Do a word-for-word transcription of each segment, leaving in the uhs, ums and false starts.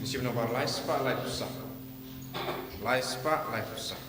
Sim nombar lai spah lai phew saw. Lai spah lai phew saw.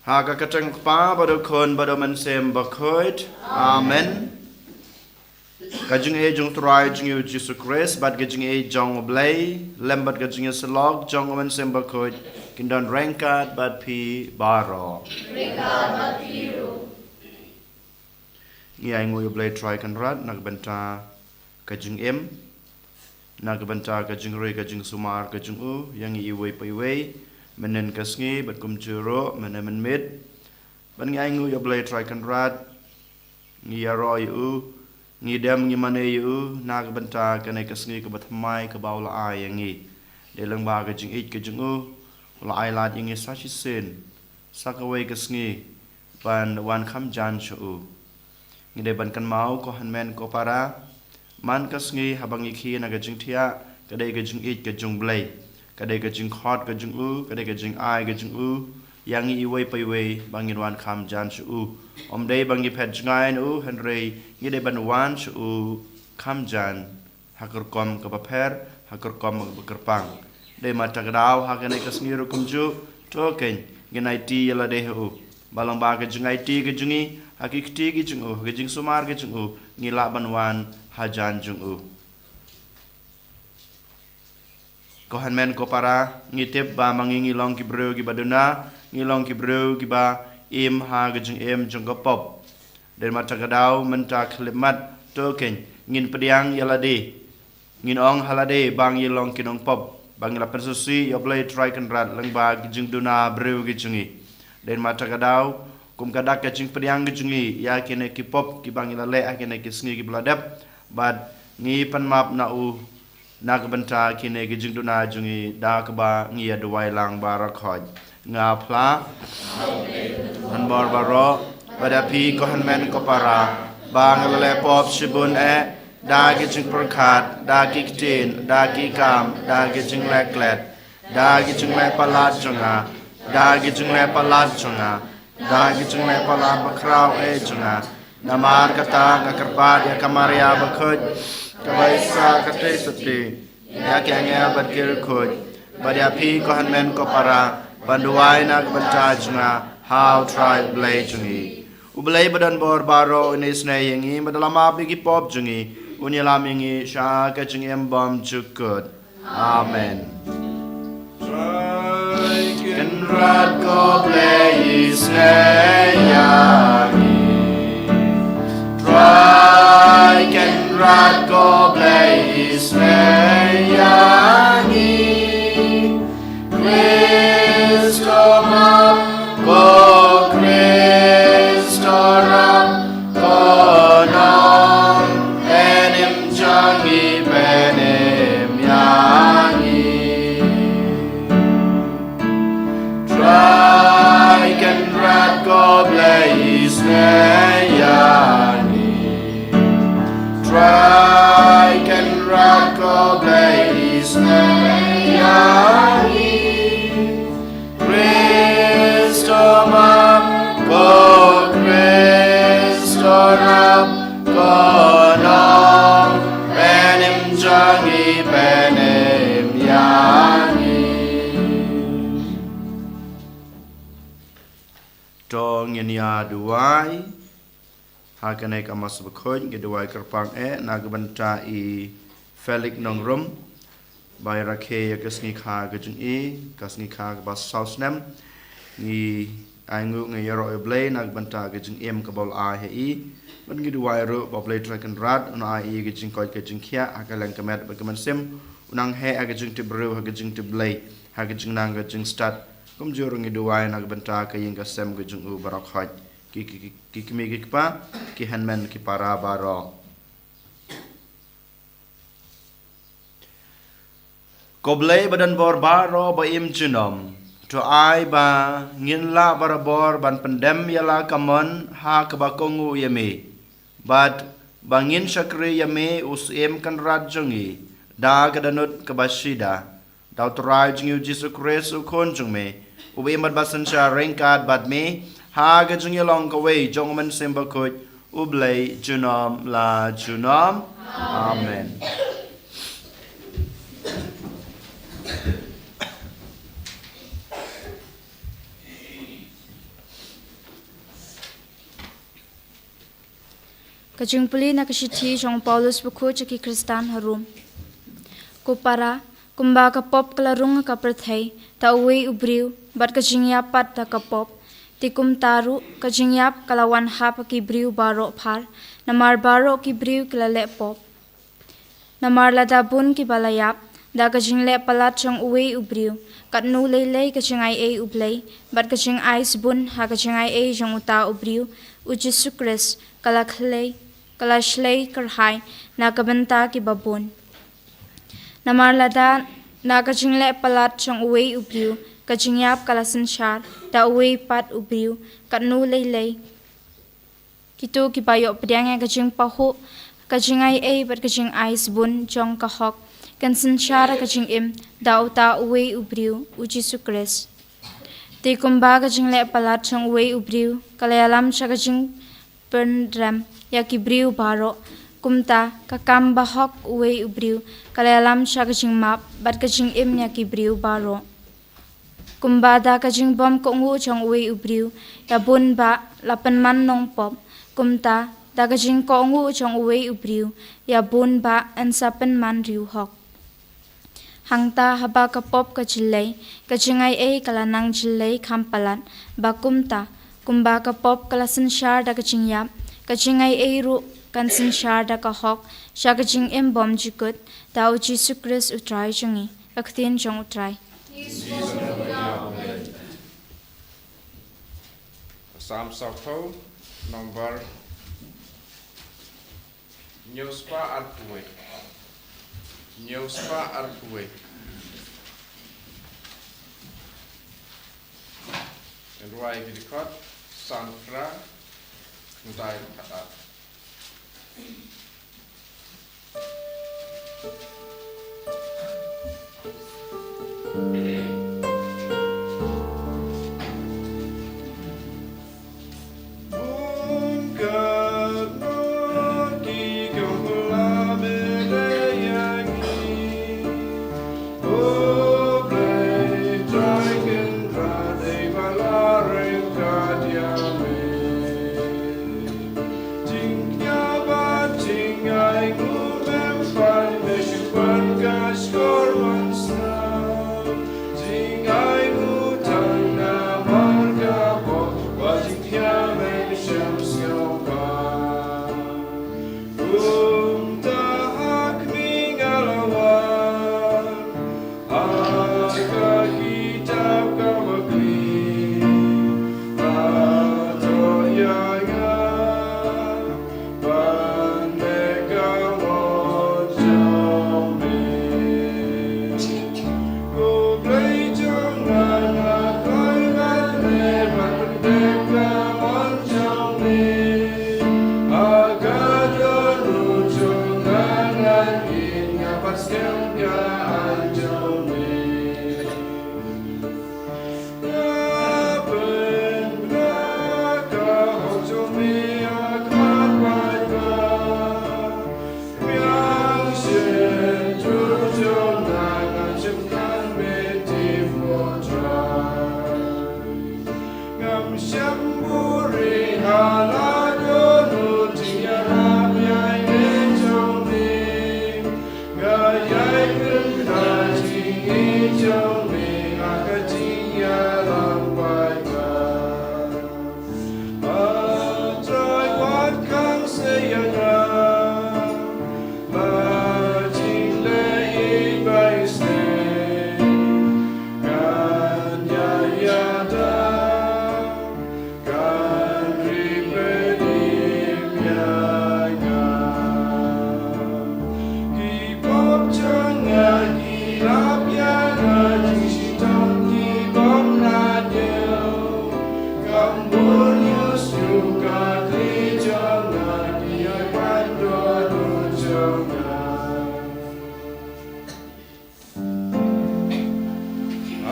Ha ka kyrteng u Kpa bad u Khun bad u Mynsiem Bakhuid. Amen. Ka jingïeit jong u Trai jong ngi u Jisu Khrist bad ka jingïeit jong u Blei lem bad ka jingïasyllok jong u Mynsiem Bakhuid kin don ryngkat bad phi baroh. Ngi ainguh ïa u Blei Trai Kynrad na ka bynta ka jingim, na ka bynta ka jingri ka jingsumar ka jong u ïa ngi iwei pa iwei, mynnin ka sngi bad kumjuh ruh mynne mynmiet. Bad ngi ainguh ïa u Blei Trai Kynrad, ngi ïaroh ïa u, ngi dem ngi mane ïa u na ka bynta kane ka sngi kaba thymmai kaba u la ai ïa ngi. Dei lyngba ka jingïeit ka jong u, u la ai lad ïa ngi sa shisien, sa kawei ka sngi ban wan kham jan sha u. Ngi dei ban kynmaw ko hynmen ko para, man ka sngi haba ngi khie na ka jingthiah, ka dei ka jingïeit ka jong u Blei, ka dei ka jingkhot ka jong u, ka dei ka jingai ka jong u ïa ngi iwei pa iwei ba ngin wan kham jan sha u. Ym dei ba ngi phet jngai na u, hynrei ngi dei ban wan sha u kham jan ha ka rukom kaba pher, ha ka rukom kaba kyrpang. Dei ma ta ka daw ha kane ka sngi ruh kumjuh, to keiñ ngin aiti ïa lade ha u, ba lyngba ka jingaiti ka jong ngi ha ki kti ki jong u, ha ka jingsumar ka jong u, ngi lah ban wan hajan jong u. Ko hynmen ko para, ngi tip ba ma ngi ngi long ki briew kiba duna, ngi long ki briew kiba im ha ka jingim jong ka pop. Dei ma ta ka daw mynta khyllipmat, to keiñ ngin pdiang ïa lade, ngin ong ha lade ba ngi long ki nongpop, ba ngi la pynsngewsih ïa u Blei Trai Kynrad lyngba ki jingduna briew ki jong ngi. Dei ma ta ka daw, kum ka dak ka jingpdiang ki jong ngi ïa kine ki pop kiba ngi la leh ha kine ki sngi kiba la dep, bad ngi pan map na u na ka bynta kine ki jingduna jong ngi da kaba ngi ïa duwai lang baroh khoit. Nga phla, hynmen baroh, bad ïa phi ko hynmen ko para, ba nga la leh pop shibun eh, da ki jingpyrkhat, da ki ktien, da ki kam, da ki jingleh klet, da ki jingleh palat jong nga, da ki jingleh palat jong nga, da ki jingleh palat bakhraw eh jong nga. Namar kata nga kyrpad ïa ka Maria bakhuid, kaba i sa ka tei sati, ïa ki angel bad ki riewkhuid, bad ïa phi ko hynmen ko para, ban duwai na ka bynta jong nga ha u Trai u Blei jong ngi. U Blei ba don bor baroh un isynei ïa ngi, bad la map ïa ki pop jong ngi, un ïalam ïa ngi sha ka jingim bymjukut. Amen. Trai Kynrad ko Blei isynei ïa ngi. Trai Kynrad ko Blei isynei ïa ngi. Khrist ko map, ko Khrist ko rap, ko nong penim jong ngi, penim ïa ngi. Trai Kynrad ko Blei isynei ïa ngi. Trai Kynrad ko Blei isynei ïa ngi. Khrist ko map, ko Khrist ko rap, ko nong penim jong ngi, penim ïa ngi. To ngin ïa duwai ha kane ka Mass bakhuid, ngi duwai kyrpang eh na ka bynta i Felix Nongrum, bai rakhe ïa ka sngi kha ka jingïeit, ka sngi kha kaba saw snem. Ngi ai nguh, ngi ïaroh ïa U Blei na ka bynta ka jingim kaba u la ai ha i. Bad ngi duwai ruh ba U Blei Trai Kynrad un ai i ka jingkoit ka jingkhiah ha ka liang ka met bad ka mynsiem, un nang heh ha ka jingtip briew, ha ka jingtip Blei, ha ka jingnang ka jingstad. Kumjuh ruh ngi duwai na ka bynta ka ïing ka sem ka jong u baroh khoit, ki, ki, ki, ki kmie ki kpa, ki hynmen ki para baroh. Ko Blei ba don bor baroh ba im junom, to ai ba ngin lah barabor ban pyndem ïa la ka mon ha kaba kohnguh ïa me, bad ba ngin shakri ïa me, U Syiem Kynrad jong ngi, da ka dohnud kaba shida, da U Trai jong ngi U Jisu Khrist U Khun jong me, uba im bad ba synshar ryngkat bad me ha ka jingïalong kawei jong U Mynsiem Bakhuid, U Blei junom la junom. Amen. Ka jingpule na ka shithi jong u Paulus bakhuid sha ki Khristan ha Rom. Ko para, kumba ka pop ka la rung ha ka pyrthei da uwei u briew, bad ka jingïap pat da ka pop, te kumta ruh ka jingïap ka la wan hap ha ki briew baroh phar, namar baroh ki briew ki la leh pop. Namar lada bun kiba la ïap da ka jingleh palat jong uwei u briew, katno lei lei ka jingaiei U Blei bad ka jingai sbun ha ka jingaiei jong uta u briew, U Jisu Khrist, ka la khlei, ka la shlei kyrhai na ka bynta kiba bun. Namar lada na ka jingleh palat jong uwei u briew ka jingïap ka la synshar da uwei pat u briew, katno lei lei kito kiba ïoh pdiang ïa ka jingpahuh, ka jingaiei bad ka jingai sbun jong ka hok kin synshar ha ka jingim da uta uwei u briew, U Jisu Khrist. Te kumba ka jingleh palat jong uwei u briew ka la ïalam sha ka jingpynrem ïa ki briew baroh, kumta ka kam bahok uwei u briew ka la ïalam sha ka jingmap bad ka jingim ïa ki briew baroh. Kumba da ka jingbymkohnguh jong uwei u briew ïa bun bah la pynman nongpop, kumta da ka jingkohnguh jong uwei u briew ïa bun bah yn sa pynman riew hok. Hangta haba ka pop ka jyllei, ka jingaiei ka la nang jyllei kham palat, ba kumta, kumba ka pop ka la synshar da ka jingïap, ka jingaiei ruh kan synshar da ka hok sha ka jingim bymjukut, da U Jisu Khrist U Trai jong ngi. Ka ktien jong U Trai. Salm sawphew, nombar hynñiew spah arphew wei. Hynñiew spah arphew wei. Ngan rwai ki dkhot, Salm Phra, ngan tai khat ar.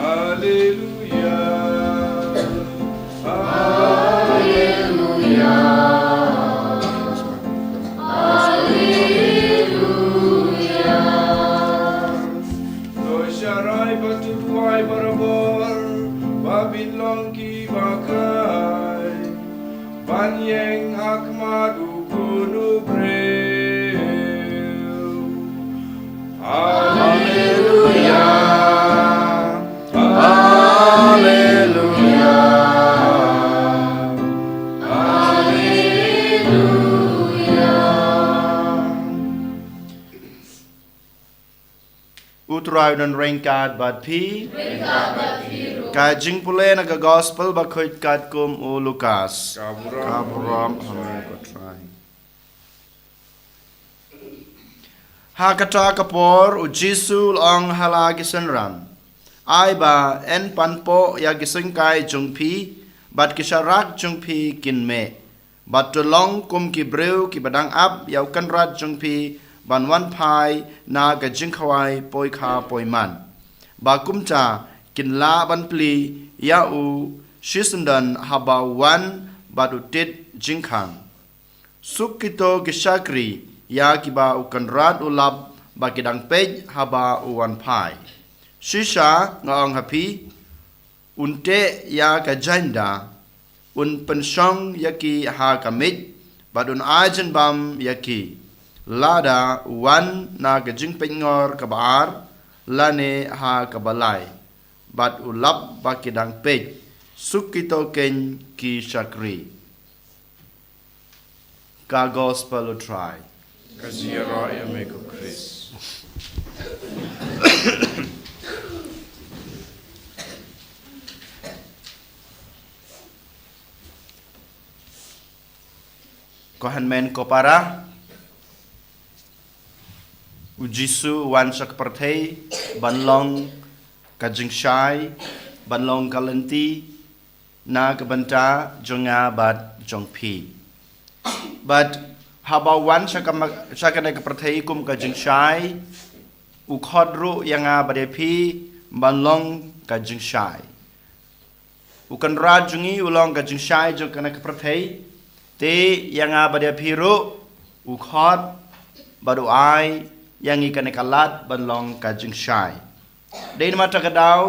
Haleluya. Haleluya. Haleluya. To sharai bad to duwai barabor, ba phin long kiba kai ban ïeng ha khmat u khun u briew. Haleluya. Haleluya. Haleluya. U Trai un ryngkat bad phi. Ka jingpule na ka gospel ba khuid katkum u Lukas. Ka burom. Ka burom ha me ko Trai. Ha kata ka por u Jisu u la ong ha la ki synran, ai ba yn pan poh ïa ki syngkai jong phi, bad ki sharak jong phi kin meh. Bad to long kum ki briew kiba dang ap ïa u kynrad jong phi ban wan phai na ka jingkhawai poikha poiman. Ba kumta kin lah ban plie ïa u shisyndon haba u wan bad u tied jingkhang. Suk kito ki shakri ïa kiba u kynrad u lap ba ki dang peit haba u wan phai. Shisha nga ong ha phi, un teh ïa ka jaiñda, un pynshong ïa ki ha ka miej, bad un ai jingbam ïa ki, lada u wan na ka jingpeitngor kaba ar, lane ha kaba lai, bad u lap ba ki dang peit. Suk kito keiñ ki shakri. Ka gospel u Trai. Ka jingïaroh ïa me ko Khrist. Ko hynmen ko para, u Jisu u wan sha ka pyrthei ban long ka jingshai, ban long ka lynti, na ka bynta jong nga bad jong phi. Bad haba u wan sha ka ma-, sha kane ka pyrthei kum ka jingshai, u khot ruh ïa nga bad ïa phi ban long ka jingshai. U kynrad jong ngi u long ka jingshai jong kane ka pyrthei. Te ïa nga bad ïa phi ruh u khot bad u ai ïa ngi kane ka lad ban long ka jingshai. Dei namar kata ka daw,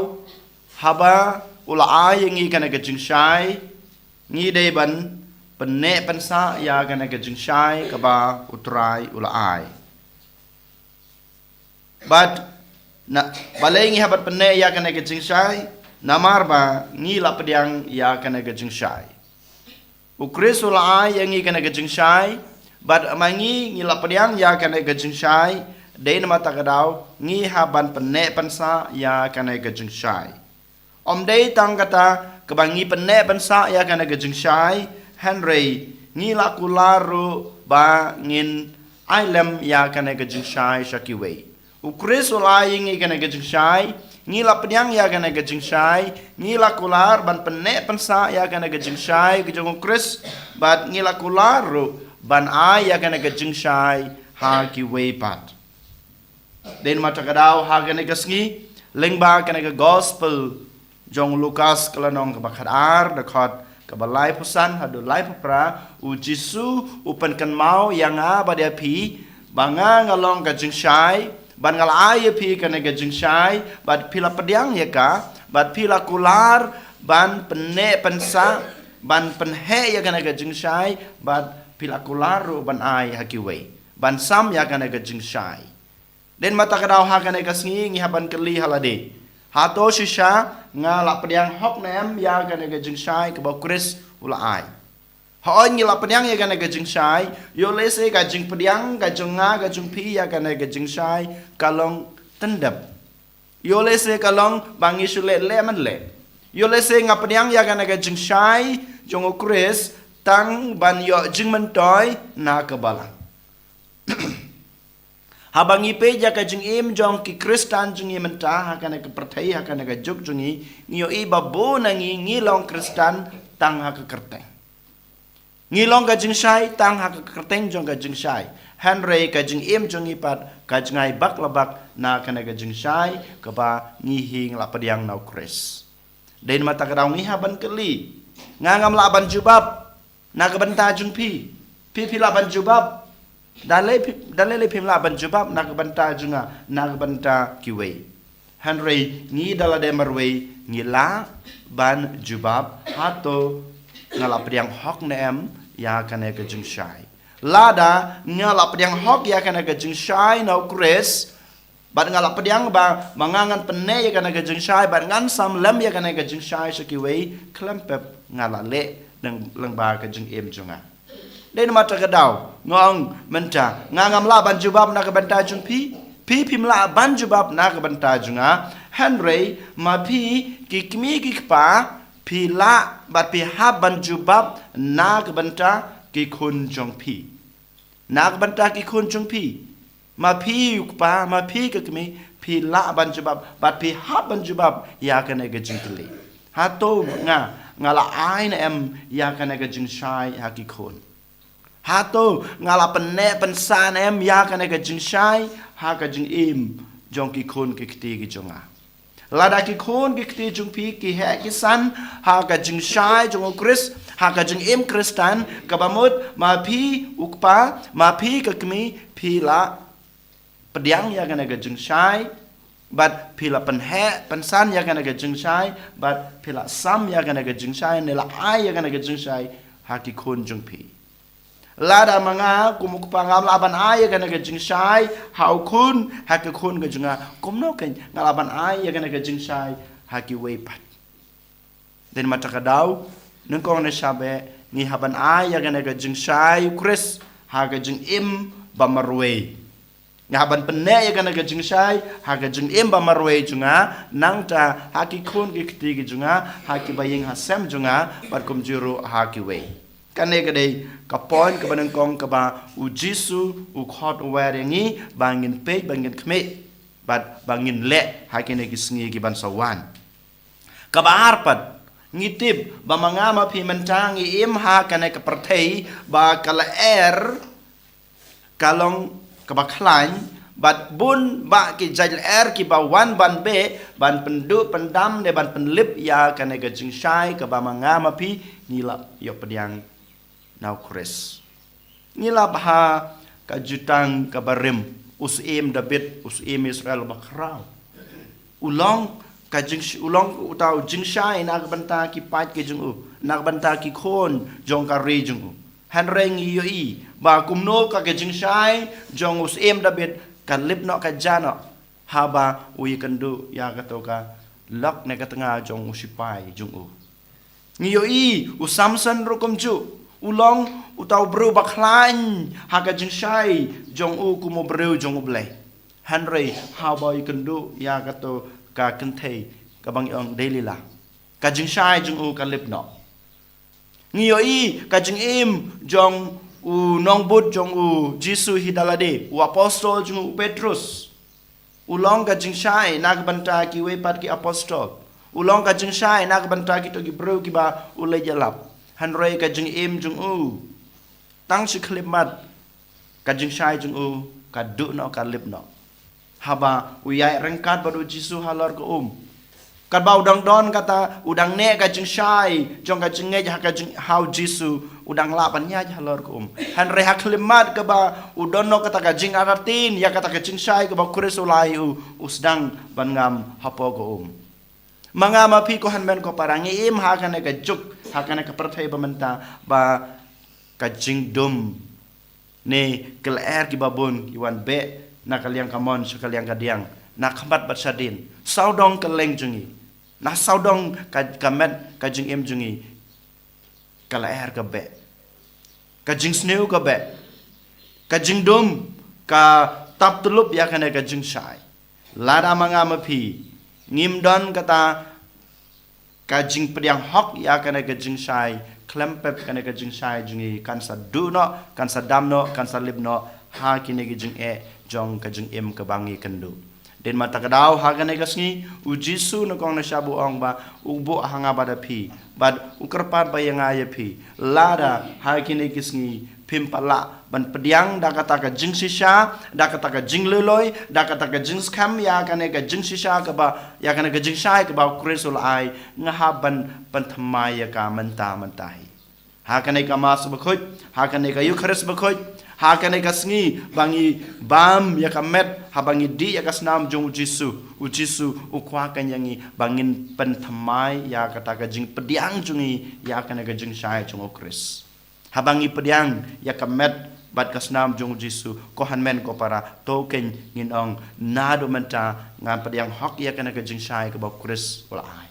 haba u la ai ïa ngi kane ka jingshai, ngi dei ban pynneh pynsah ïa kane ka jingshai kaba u Trai u la ai. Bad na, balei ngi hap ban pynneh ïa kane ka jingshai? Namar ba ngi la pdiang ïa kane ka jingshai. U Khrist u la ai ïa ngi kane ka jingshai, bad ma ngi ngi la pdiang ïa kane ka jingshai, dei namar kata ka daw ngi hap ban pynneh pynsah ïa kane ka jingshai. Ym dei tang kata kaba ngi pynneh pynsah ïa kane ka jingshai, hynrei ngi la kular ruh ba ngin ai lem ïa kane ka jingshai sha kiwei. U Khrist u la ai ïa ngi kane ka jingshai, ngi la pdiang ïa kane ka jingshai, ngi la kular ban pynneh pynsah ïa kane ka jingshai ka jong u Khrist, bad ngi la kular ruh ban ai ïa kane ka jingshai ha kiwei pat. Dei namar kata ka daw ha kane ka sngi, lyngba kane ka gospel jong u Lukas ka lynnong kaba khatar, dkhot kaba laiphew san haduh laiphew phra, u Jisu u pynkynmaw ïa nga bad ïa phi ba nga nga long ka jingshai, bad nga la ai ïa phi kane ka jingshai, bad phi la pdiang ïa ka, bad phi la kular ban pynneh pynsah, ban pynheh ïa kane ka jingshai, bad phi la kular ruh ban ai ha kiwei, ban sam ïa kane ka jingshai. Dei namar kata ka daw ha kane ka sngi ngi hap ban kylli ha lade, hato shisha nga la pdiang hok ne em ïa kane ka jingshai kaba u Khrist u la ai? Hooid ngi la pdiang ïa kane ka jingshai, ïoh lehse ka jingpdiang ka jong nga ka jong phi ïa kane ka jingshai ka long tyndep. Ïoh lehse ka long ba ngi shu leh leh man leh. Ïoh lehse nga pdiang ïa kane ka jingshai jong u Khrist tang ban ïoh jingmyntoi na ka balang. Haba ngi peit ïa ka jingim jong ki Khristan jong ngi mynta ha kane ka pyrthei, ha kane ka juk jong ngi, ngi ïohi ba bun na ngi ngi long Khristan tang ha ka kyrteng. Ngi long ka jingshai tang ha ka kyrteng jong ka jingshai. Hynrei ka jingim jong ngi pat ka jngai bak la bak na kane ka jingshai kaba ngi hi ngi la pdiang na u Khrist. Dei namar kata ka daw ngi hap ban kylli. Nga ngam lah ban jubab na ka bynta jong phi. Phi phi lah ban jubab. Da lei phi, da lei lei phim lah ban jubab na ka bynta jong nga, na ka bynta kiwei. Hynrei ngi da lade marwei ngi lah ban jubab, hato nga la pdiang hok ne em ïa kane ka jingshai. Lada nga la pdiang hok ïa kane ka jingshai na u Khrist, bad nga la pdiang ba ma nga ngan pynneh ïa kane ka jingshai bad ngan sam lem ïa kane ka jingshai sha kiwei, khlem pep nga la leh lyngba ka jingim jong nga. Dei namar kata ka daw nga ong mynta nga ngam lah ban jubab na ka bynta jong phi. Phi phim lah ban jubab na ka bynta jong nga. Hynrei ma phi ki kmie ki kpa phi lah bad phi hap ban jubab na ka bynta ki khun jong phi. Na ka bynta ki khun jong phi. Ma phi u kpa, ma phi ka kmie, phi lah ban jubab bad phi hap ban jubab ïa kane ka jingkylli. Hato nga, nga la ai ne em ïa kane ka jingshai ha ki khun. Hato nga la pynneh pynsan ne em ïa kane ka jingshai ha ka jingim jong ki khun ki kti ki jong nga. Lada ki khun ki kti jong phi ki heh ki san ha ka jingshai jong u Khrist, ha ka jingim Khristan, kaba mut ma phi u kpa, ma phi ka kmie, phi lah pdiang ïa kane ka jingshai bad phi lah pynheh pynsan ïa kane ka jingshai bad phi lah sam ïa kane ka jingshai ne lah ai ïa kane ka jingshai ha ki khun jong phi. Lada ma nga kum u kpa ngam lah ban ai ïa kane ka jingshai ha u khun, ha ka khun ka jong nga, kumno kein nga lah ban ai ïa kane ka jingshai ha kiwei pat. Dei namar kata ka daw nyngkong ne shabeh ngi hap ban ai ïa kane ka jingshai u Khrist ha ka jingim ba marwei. Nga hap ban pynneh ïa kane ka jingshai ha ka jingim ba marwei jong nga, nangta ha ki khun ki kti ki jong nga, ha kiba ïeng ha sem jong nga bad kumjuh ruh ha kiwei. Kane ka dei ka point kaba nyngkong kaba u Jisu u khot u wer ïa ngi ba ngin peit, ba ngin khmih bad ba ngin leh ha kine ki sngi ki ban sa wan. Kaba ar pat, ngi tip ba ma nga ma phi mynta ngi im ha kane ka pyrthei ba ka lyer ka long kaba khlaiñ, bad bun bah ki jait lyer kiba wan ban beh, ban pynduh pyndam ne ban pynlip ïa kane ka jingshai kaba ma nga ma phi ngi la ïoh pdiang na u Khrist. Ngi la bha ka jutang kaba rim, u Syiem David, u Syiem Israel ba khraw. U long ka jing, u long uta u jingshai na ka bynta ki paid ki jong u, na ka bynta ki khun jong ka ri jong u. Hynrei ngi ïohi ba kumno ka ka jingshai jong u Syiem David ka lip noh, ka jah noh haba u ïakynduh ïa kato ka lok ne ka tnga jong u sipai jong u. Ngi ïohi u Samson ruh kumjuh, u long uta u briew ba khlaiñ ha ka jingshai jong u kum u briew jong U Blei. Hynrei haba u ïakynduh ïa kato ka kynthei kaba ngi ong Delilah, ka jingshai jong u ka lip noh. Ngi ïohi ka jingim jong u nongbud jong u Jisu hi da lade, u apostol jong u Petrus. U long ka jingshai na ka bynta kiwei pat ki apostol. U long ka jingshai na ka bynta kito ki briew kiba u leit ïalap. Hynrei ka jingim jong u, tang shi khyllipmat, ka jingshai jong u ka duh noh, ka lip noh. Haba u ïaid ryngkat bad u Jisu halor ka um, katba u dang don kata, u dang neh ka jingshai jong ka jingngeit ha ka jing, ha u Jisu, u dang lah ban ïaid halor ka um. Hynrei ha khyllipmat kaba u don noh kata ka jingartatien ïa kata ka jingshai kaba u Khrist u la ai ïa u, u sdang ban ngam hapoh ka um. Ma nga ma phi ko hynmen ko para, ngi im ha kane ka juk, ha kane ka pyrthei ba mynta ba ka jingdum ne ki lyer kiba bun ki wan beh na ka liang kamon sha ka liang kadiang, na khmat bad shadien. Sawdong ka leng jong ngi, na sawdong ka, ka met ka jingim jong ngi, ka lyer ka beh, ka jingsniew ka beh, ka jingdum ka tap tyllup ïa kane ka jingshai. Lada ma nga ma phi ngim don kata ka jingpdiang hok ïa kane ka jingshai, khlem pep kane ka jingshai jong ngi kan sa duh noh, kan sa dam noh, kan sa lip noh ha kine ki jingeh jong ka jingim kaba ngi kynduh. Dei ma ta ka daw ha kane ka sngi, u Jisu na kong na shab u ong ba, u buh ha nga bad ha phi, bad u kyrpad ba ïa nga ïa phi. Lada ha kine ki sngi phim pat lah ban pdiang da kata ka jingshisha, da kata ka jingluloi, da kata ka jingskhem ïa kane ka jingshisha kaba, ïa kane ka jingshai kaba u Khrist u la ai, nga hap ban pynthymmai ïa ka mynta mynta hi. Ha kane ka Mass bakhuid, ha kane ka Eukharist bakhuid, ha kane ka sngi ba ngi bam ïa ka met, ha ba ngi dih ïa ka snam jong u Jisu, u Jisu u kwah kan ïa ngi ba ngin pynthymmai ïa kata ka jingpdiang jong ngi ïa kane ka jingshai jong u Khrist. Ha ba ngi pdiang ïa ka met bad ka snam jong u Jisu, ko hynmen ko para, to kein ngin ong, naduh mynta ngan pdiang hok ïa kane ka jingshai kaba u Khrist u la ai.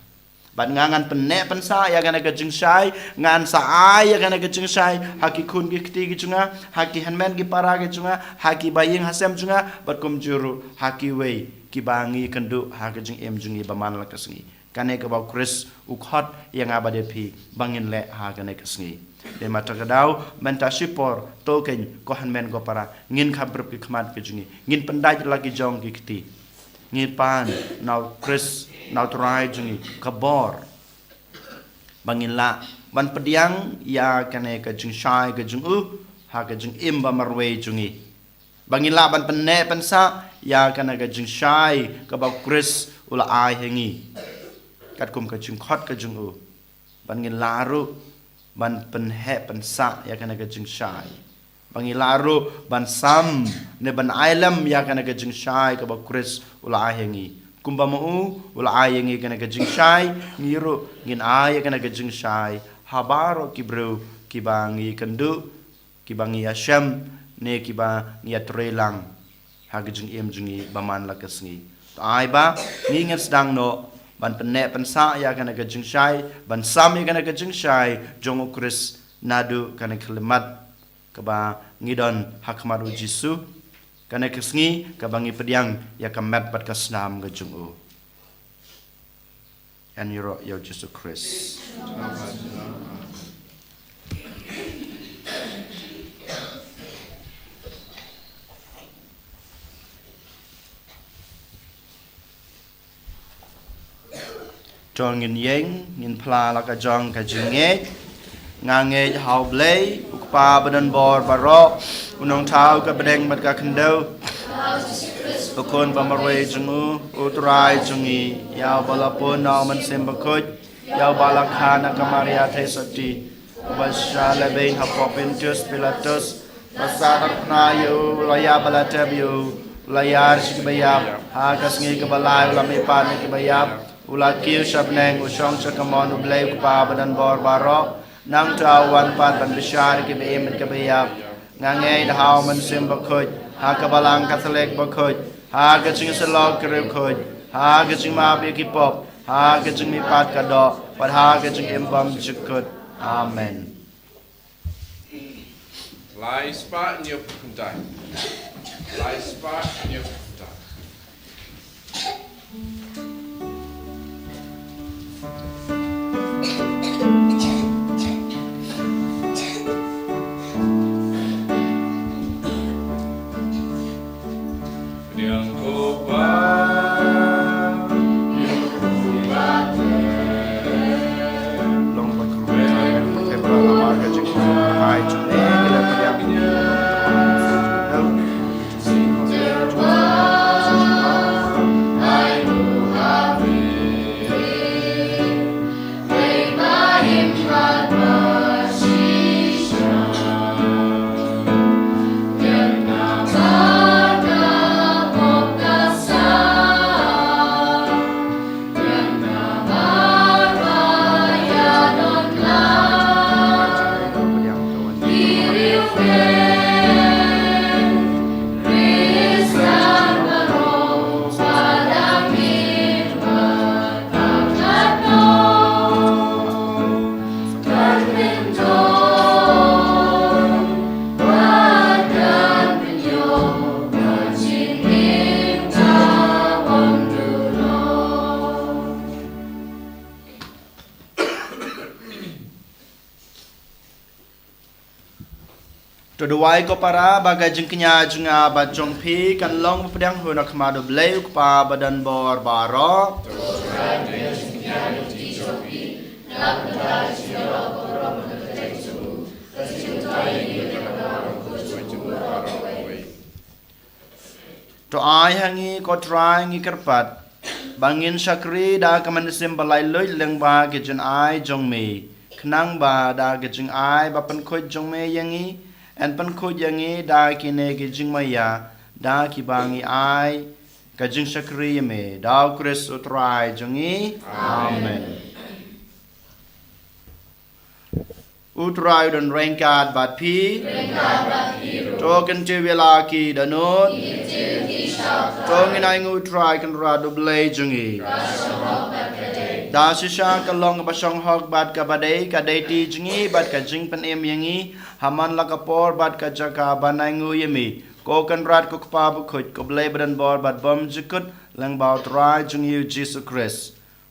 Bad nga ngan pynneh pynsah ïa kane ka jingshai, ngan sa ai ïa kane ka jingshai ha ki khun ki kti ki jong nga, ha ki hynmen ki para ki jong nga, ha ki baïing hasem jong nga, bad kumjuh ruh ha kiwei kiba ngi kynduh ha ka jingim jong ngi ba man la ka sngi. Kane kaba u Khrist u khot ïa nga bad ïa phi ba ngin leh ha kane ka sngi. Dei ma ta ka daw, mynta shipor, to kein, ko hynmen ko para, ngin kham pyrshah ki khmat ki jong ngi, ngin pyndait la ki jong ki kti. Ngi pan na u Khrist, na u Trai jong ngi, ka bor ba ngin lah ban pdiang ïa kane ka jingshai ka jong u ha ka jingim ba marwei jong ngi. Ba ngin lah ban pynneh pynsah ïa kane ka jingshai kaba u Khrist u la ai ha ngi, katkum ka jingkhot ka jong u. Ba ngin lah ruh ban pynheh pynsah ïa kane ka jingshai. Ba ngin lah ruh ban sam ne ban ai lem ïa kane ka jingshai kaba u Khrist u la ai ha ngi. Kumba ma u u la ai ha ngi kane ka jingshai, ngi ruh ngin ai ïa kane ka jingshai ha baroh ki briew kiba ngi kynduh, kiba ngi ïashem, ne kiba ngi ïatrei lang ha ka jingim jong ngi ba man la ka sngi. To ai ba ngi ngin sdang noh ban pynneh pynsah ïa kane ka jingshai, ban sam ïa kane ka jingshai jong u Khrist naduh kane ka khyllipmat kaba ngi don ha khmat u Jisu, kane ka sngi kaba ngi pdiang ïa ka met bad ka snam ka jong u. Ngan ïaroh ïa u Jisu Khrist. To ngin ïeng, ngin phla la ka jong ka jingngeit. Nga ngeit ha u Blei, u Kpa badonbor baroh, u nongthaw ka bneng bad ka khyndew, u Khun ba marwei jong u, u Trai jong ngi, ïa uba la pun na u Mynsiem Bakhuid, ïa uba la kha na ka Maria Theisotti, uba shisha la beiñ hapoh Pontius Pilatus, ba sah tyrphna ïa u, la ïap ba la tep ïa u, la ïar sha kiba ïap, ha ka sngi kaba lai u la mihpat na kiba ïap, u la kiew sha bneng, u shong sha kamon u Blei u Kpa badonbor baroh. Nangta u wan pat ban bishar ïa kiba im bad kiba ïap. Nga ngeit ha u Mynsiem Bakhuid, ha ka Balang Katholik bakhuid, ha ka jingïasyllok ki riewkhuid, ha ka jingmap ïa ki pop, ha ka jingmihpat ka doh, bad ha ka jingim bymjukut. Amen. Lai spah hynñiew phew khyndai. Lai spah hynñiew phew khyndai. To duwai ko para ba ka jingkñia jong nga bad jong phi kan long ba pdiang hun ha khmat U Blei U Kpa ba don bor baroh. To ai ha ngi ko Trai ngi kyrpad ba ngin shakri da ka mynsiem ba laitluid lyngba ka jingai jong me, khnang ba da ka jingai ba pynkhuid jong me ïa ngi, yn pynkhuid ïa ngi da kine ki jingmaïa, da kiba ngi ai ka jingshakri ïa me, da U Khrist U Trai jong ngi. Amen. U Trai u don ryngkat bad phi. To kyntiew ïa la ki dohnud. To ngin ainguh U Trai Kynrad U Blei jong ngi. Da shisha ka long kaba shong hok bad kaba dei, ka dei ti jong ngi bad ka jingpynim ïa ngi ha man la ka por bad ka jaka ban ainguh ïa me, ko Kynrad ko Kpa bakhuid, ko Blei ba don bor bad bymjukut, lyngba U Trai jong ngi U Jisu Khrist.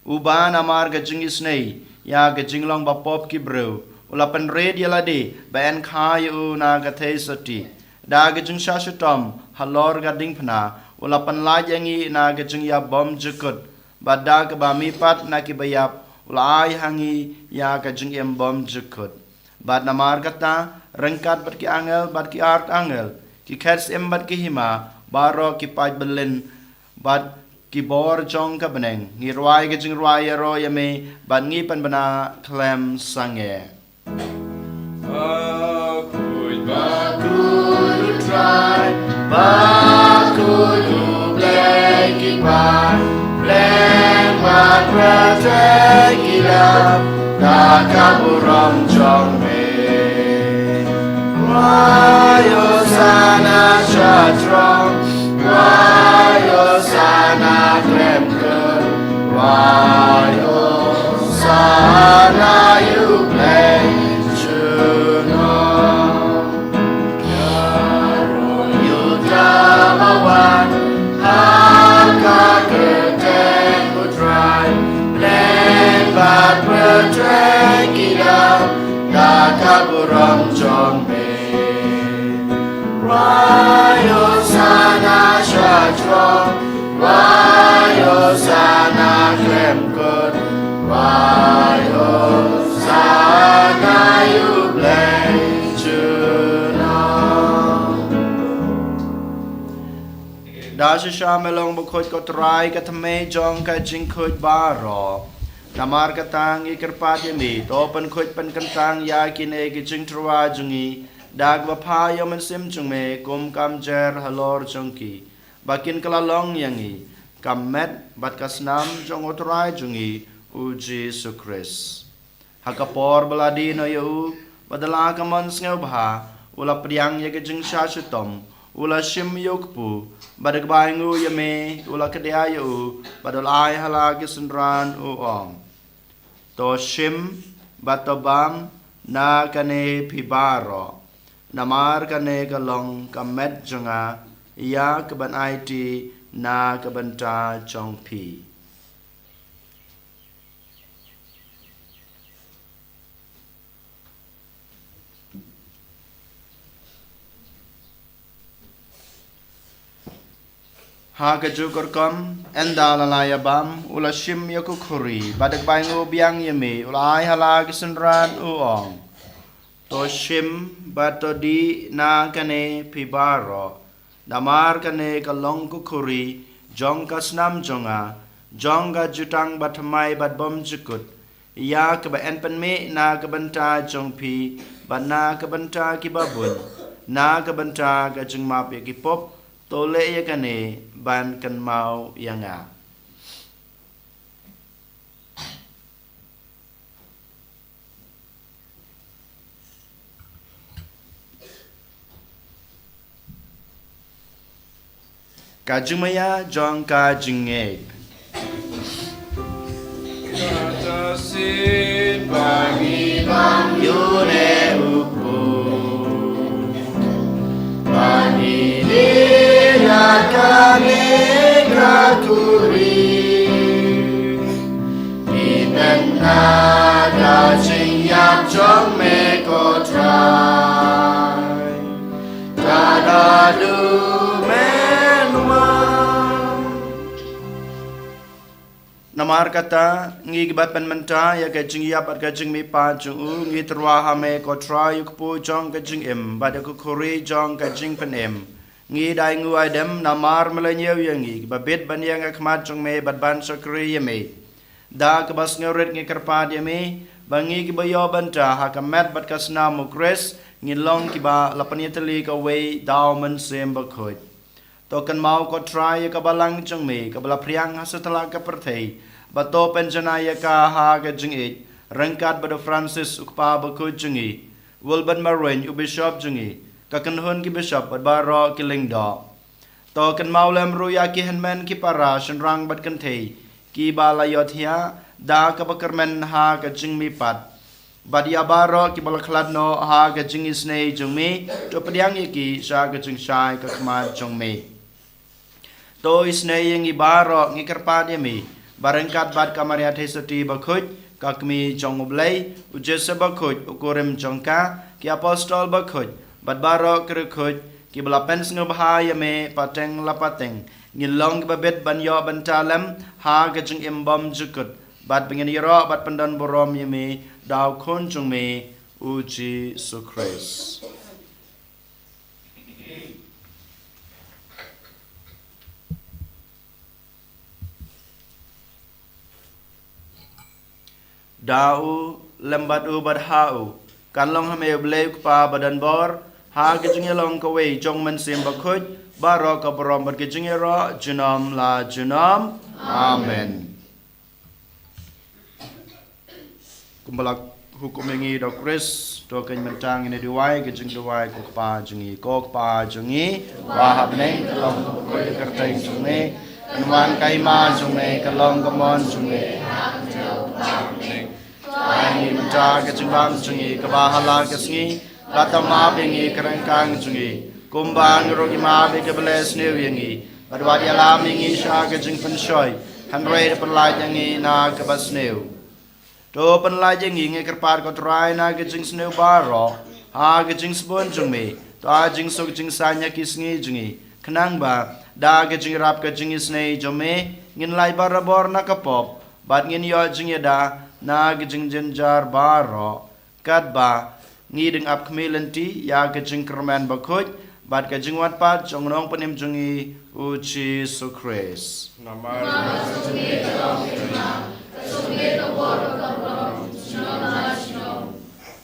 Uba namar ka jingisynei ïa ka jinglong bapop ki briew, u la pynrit ïa lade ba yn kha ïa u na ka theisotti. Da ka jingshah shitom halor ka diengphna, u la pynlait ïa ngi na ka jingïap bymjukut, bad da kaba mihpat na kiba ïap, u la ai ha ngi ïa ka jingim bymjukut. Bad namar kata, ryngkat bad ki angel, bad ki archangel, ki khet syiem bad ki hima baroh, ki paid byllien, bad ki bor jong ka bneng, ngi rwai ka jingrwai ïaroh ïa me, bad ngi pynbna khlem sangeh. Bakhuid, bakhuid U Trai, bakhuid U Blei ki paidbah, bad pyrthei ki dap da ka burom jong me. Rwai Hosana sha throng, rwai Hosana khlem kut, rwai Hosana ïa U Blei junom. Ïaroh ïa uta uba wan ha ka kyrteng U Trai, bad pyrthei ki dap da ka burom jong me. Rwai Hosana sha throng, rwai Hosana khlem kut, rwai Hosana ïa U Blei junom. Da shisha me long bakhuid ko Trai, ka thymmei jong ka jingkhuid baroh. Namar kata ngi kyrpad ïa me, to pynkhuid pynkyntang ïa kine ki jingtyrwa jong ngi da kaba pha ïa U Mynsiem jong me, kum ka mjer halor jong ki, ba kin kylla long ïa ngi ka met bad ka snam jong U Trai jong ngi U Jisu Khrist. Ha ka por ba la die noh ïa u, bad da la ka mon sngewbha, u la pdiang ïa ka jingshah shitom, u la shim ïa u kpu, bad da kaba ainguh ïa me, u la kdiah ïa u, bad u la ai ha la ki synran, u ong: To shim bad to bam na kane phi baroh, namar kane ka long ka met jong nga, ïa kaban aiti na ka bynta jong phi. Ha kajuh ka rukom, ynda la la ïa bam, u la shim ïa ka khuri, bad da kaba ainguh biang ïa me, u la ai ha la ki synran, u ong: To shim bad to dih na kane phi baroh, namar kane ka long ka khuri jong ka snam jong nga, jong ka jutang bathymmai bad bymjukut, ïa kaba yn pynmih na ka bynta jong phi, bad na ka bynta kiba bun, na ka bynta ka jingmap ïa ki pop. To leh ïa kane ban kynmaw ïa nga. Ka jingmaïa jong ka jingngeit. Kata shisien ba ngi bam ïa une u kpu, ba ngi dih na kane ka khuri, ngi pynbna ka jingïap jong me ko Trai. Namar kata, ngi kiba pynmynta ïa ka jingïap bad ka jingmihpat jong u, ngi tyrwa ha me ko Trai, ïa u kpu jong ka jingim bad ïa ka khuri jong ka jingpynim. Ngi da ai nguh ai dem namar me la ñiew ïa ngi kiba bit ban ïeng ha khmat jong me bad ban shakri ïa me. Da kaba sngewrit ngi kyrpad ïa me ba ngi kiba ïoh bynta ha ka met bad ka snam u Khrist, ngin long kiba la pynïatylli kawei da u Mynsiem Bakhuid. To kynmaw ko Trai ïa ka balang jong me kaba la phriang ha satlak ka pyrthei, bad to pynjanai ïa ka ha ka jingïeit, ryngkat bad u Francis u kpa bakhuid jong ngi, Wilbert Marwein u bishop jong ngi, ka kynhun ki bishop bad baroh ki lyngdoh. To kynmaw lem ruh ïa ki hynmen ki para shynrang bad kynthei kiba la ïohthiah da kaba kyrmen ha ka jingmihpat, bad ïa baroh kiba la khlad noh ha ka jingisynei jong me, to pdiang ïa ki sha ka jingshai ka khmat jong me. To isynei ïa ngi baroh, ngi kyrpad ïa me ba ryngkat bad ka Maria Theisotti bakhuid, ka Kmie jong u Blei, u Joseph bakhuid u kurim jong ka, ki apostol bakhuid bad baroh ki riewkhuid kiba la pynsngewbha ïa me pateng la pateng, ngin long kiba bit ban ïoh bynta lem ha ka jingim bymjukut, bad ba ngin ïaroh bad pyndonburom ïa me da u Khun jong me, u Jisu Khrist. Da u, lem bad u, bad ha u, kan long ha me u Blei u Kpa badonbor, ha ka jingïalong kawei jong u Mynsiem Bakhuid, baroh ka burom bad ka jingïaroh junom la junom. Amen. Kumba la hukum ïa ngi da u Khrist, to kein mynta ngin ïa duwai ka jingduwai: Ko Kpa jong ngi, ko Kpa jong ngi ba ha bneng, ka long ka kyrteng jong me, kan wan ka hima jong me, kan long ka mon jong me. Ai ngi mynta ka jingbam jong ngi kaba ha la ka sngi, bad to map ïa ngi ki ryngkang jong ngi, kumba ngi ruh ngi map ïa kiba leh sniew ïa ngi, bad wat ïalam ïa ngi sha ka jingpynshoi, hynrei to pynlait ïa ngi na kaba sniew. To pynlait ïa ngi, ngi kyrpad ko Trai, na ka jingsniew baroh, ha ka jingsbun jong me, to ai jingsuk jingsaiñ ha ki sngi jong ngi, khnang ba da ka jingïarap ka jingisynei jong me, ngin lait barabor na ka pop, bad ngin ïoh jingïada na ka jingjynjar baroh, katba ngi dang ap khmih lynti ïa ka jingkyrmen bakhuid bad ka jingwan pat jong u Nongpynim jong ngi, u Jisu Khrist. Namar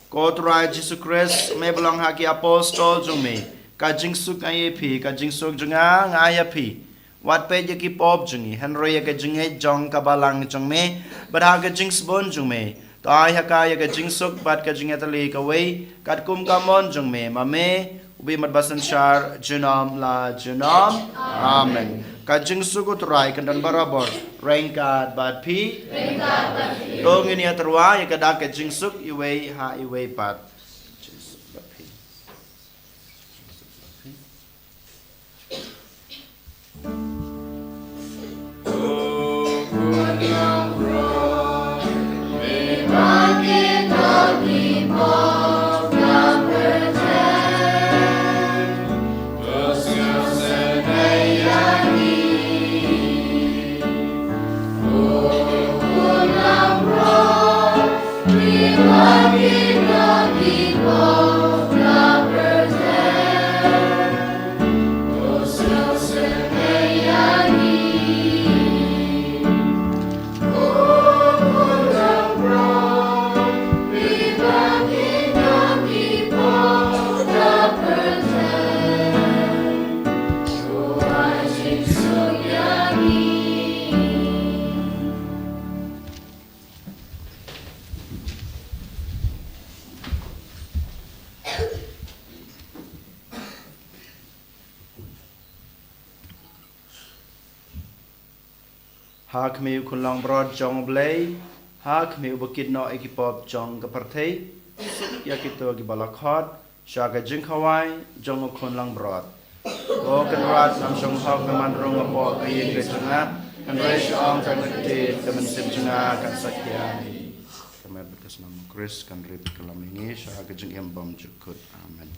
ko Trai Jisu Khrist, me ba ong ha ki apostol jong me: Ka jingsuk nga ai ïa phi, ka jingsuk jong nga nga ai ïa phi. Wat peit ïa ki pop jong ngi, hynrei ïa ka jingngeit jong ka balang jong me, bad ha ka jingsbun jong me, to ai ha ka ïa ka jingsuk bad ka jingïatylli kawei, katkum ka mon jong me, ma me u bymman ba synshar junom la junom. Amen. Ka jingsuk u Trai kan don barabor ryngkat bad phi. To ngin ïa tyrwa ïa ka dak ka jingsuk iwei ha iwei pat. Ha khmih u khun langbrot jong U Blei, ha khmih uba kit noh ïa ki pop jong ka pyrthei, suk ïa kito kiba la khot sha ka jingkhawai jong u khun langbrot. Ko Kynrad, ngam shong hok me man rung hapoh ka ïing ka jong nga, hynrei shu ong tang ka ktien, ka mynsiem jong nga kan sa khia hi. Ka met bad ka snam u Khrist kan rit ka lam ïa ngi sha ka jingim bymjukut. Amen.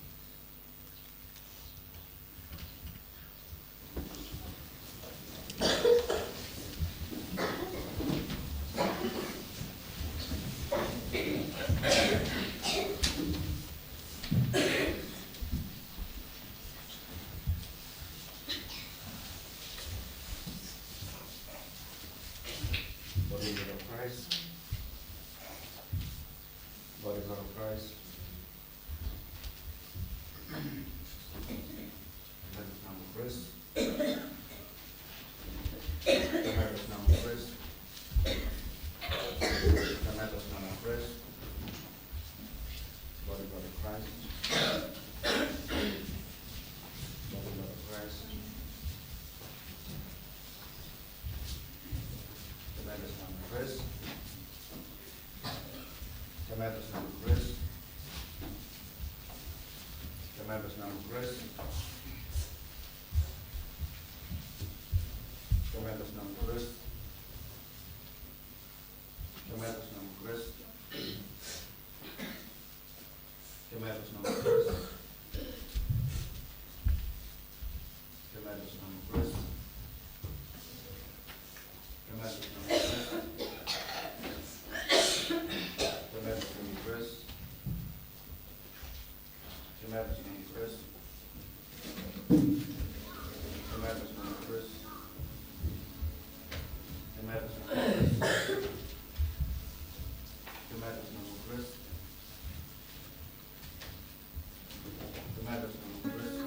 Kmen bad sngewbha Khrist. Kmen bad sngewbha Khrist. Kmen bad sngewbha Khrist. Kmen bad sngewbha Khrist. Kmen bad sngewbha Khrist. Kmen bad sngewbha Khrist. Kmen bad sngewbha Khrist.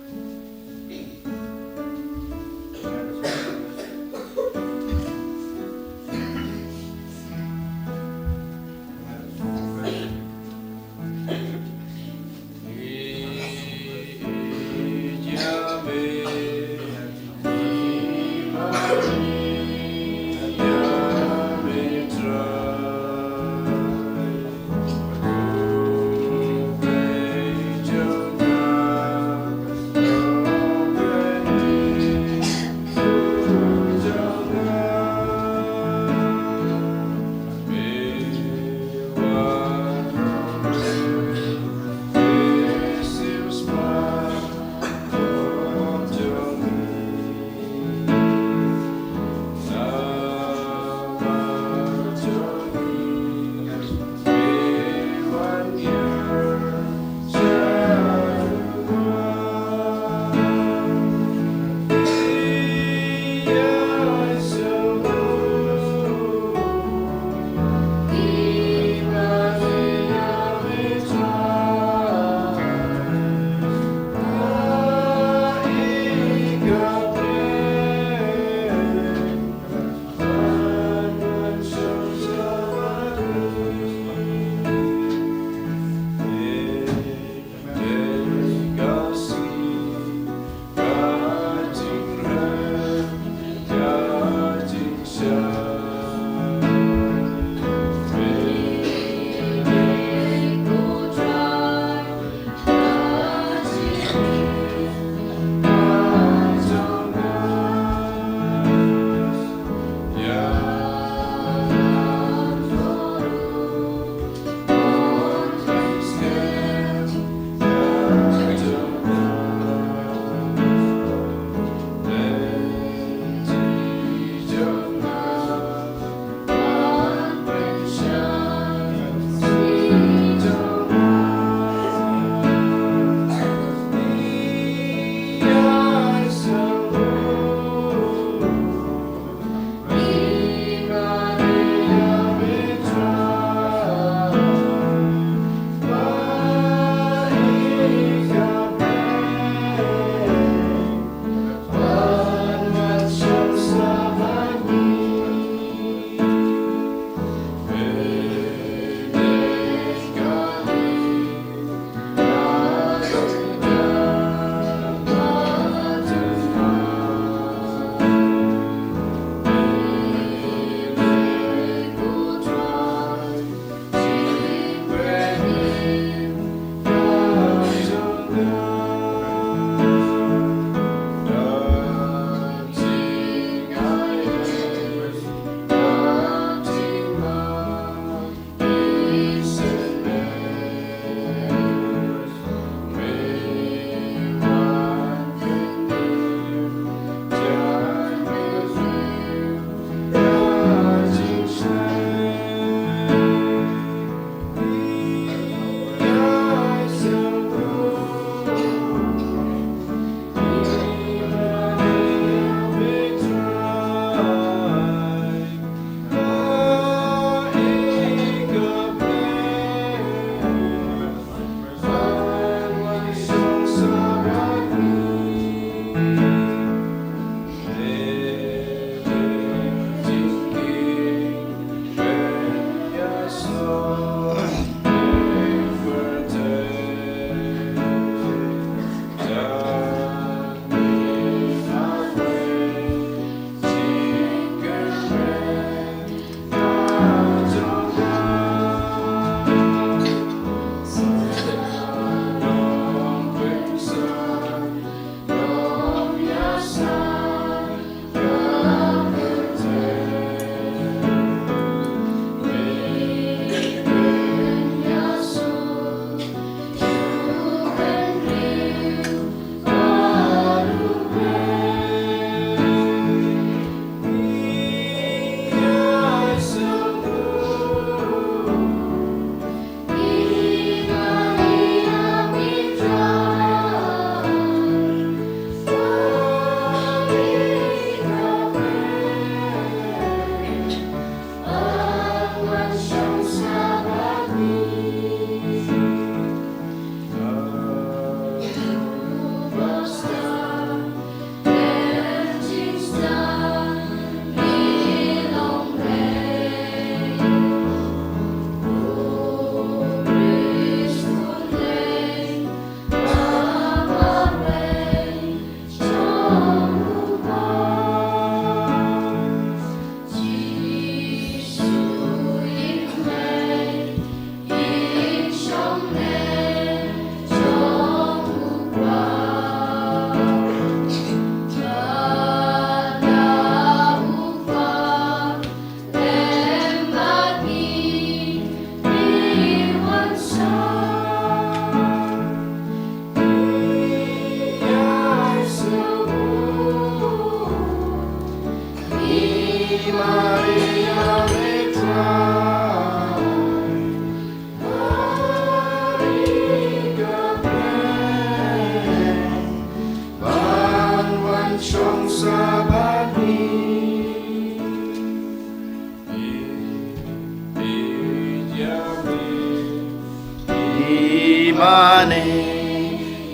Imane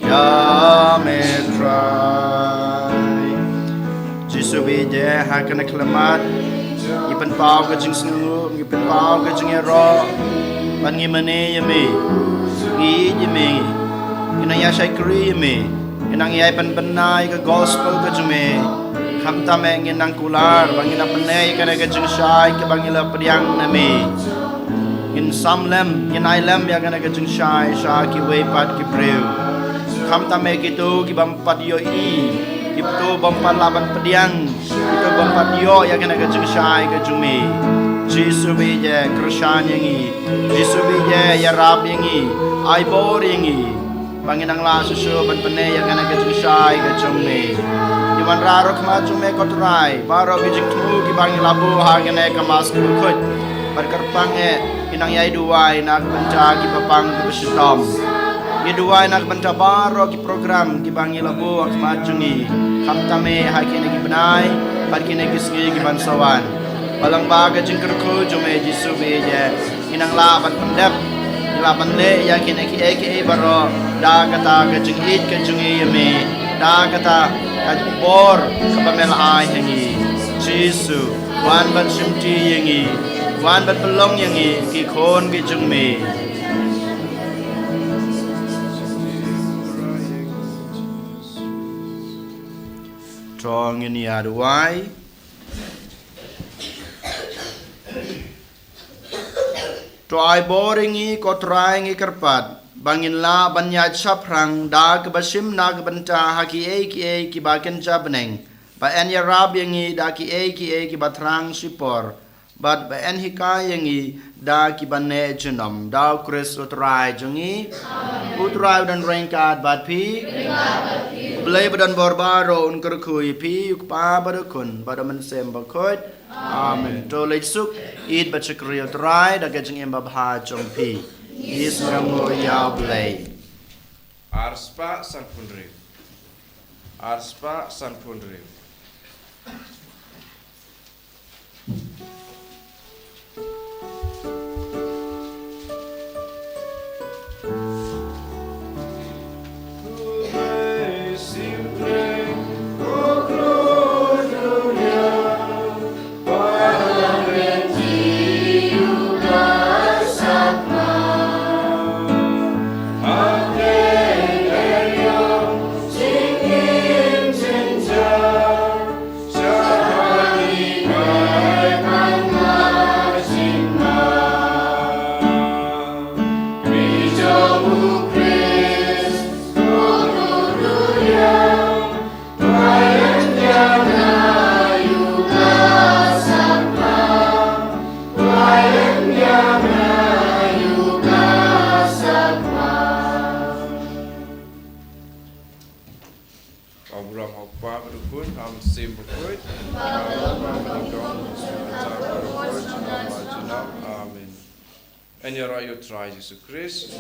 ïa me Trai. Jisu bije ha kane ka khyllipmat, ngi pynpaw ka jingsngewnguh, ngi pynpaw ka jingïaroh, ban ngi mane ïa me, ngi ïeit ïa me, ngi nang ïa shakri ïa me, ngi nang ïa pynbna ïa ka gospel ka jong me. Khamtam eh ngin nang kular ba ngin nang pynneh ïa kane ka jingshai kaba ngi la pdiang na me. Ngin sam lem, ngin ai lem ïa kane ka jingshai sha kiwei pat ki briew. Khamtam eh kito ki bym pat ïohi, kito bym pat lah ban pdiang, kito bym pat ïoh ïa kane ka jingshai ka jong me. Jisu bije kyrshan ïa ngi, Jisu bije ïarap ïa ngi, ai bor ïa ngi. Ba ngin nang lah shuh shuh ban pynneh ïa kane ka jingshai ka jong me. Ngi wanrah ruh ha khmat jong me ko Trai, baroh ki jingthmu kiba ngi la buh ha kane ka Mass Bakhuid. Bad kyrpang eh, ngi nang ïai duwai na ka bynta kiba pang kiba shitom. Ngi duwai na ka bynta baroh ki program kiba ngi la buh ha khmat jong ngi. Khamtam eh ha kine ki bnai bad kine ki sngi ki ban sa wan. Ba lyngba ka jingkyrkhu jong me Jisu bije, ngi nang lah ban pyndep, ngi lah ban leh ïa kine kiei kiei baroh da kata ka jingïeit ka jong ngi ïa me, da kata ka bor kaba me la ai ha ngi. Jisu, wan ban shimti ïa ngi, wan ban pynlong ïa ngi ki khun ki jong me. To ngin ïa duwai. To ai bor ïa ngi ko Trai, ngi kyrpad ba ngin lah ban ïaid shaphrang da kaba shim na ka bynta ha kiei kiei kiba kynja bneng, ba yn ïarap ïa ngi da kiei kiei kiba thrang shipor, bad ba yn hikai ïa ngi da kiba neh junom. Da U Khrist U Trai jong ngi. Amen. U Trai u don ryngkat bad phi. Ryngkat bad phi. U Blei ba don bor baroh un kyrkhu ïa phi, U Kpa bad U Khun bad U Mynsiem Bakhuid. Amen. To leit suk, ïeit bad shakri ïa U Trai da ka jingim babha jong phi. Ngi sngewnguh ïa U Blei. Arspah sanphew hynriew. Arspah sanphew hynriew. Ka burom ha U Kpa bad U Khun, U Mynsiem Bakhuid. Amen. Yn ïaroh ïa U Trai Jisu Khrist.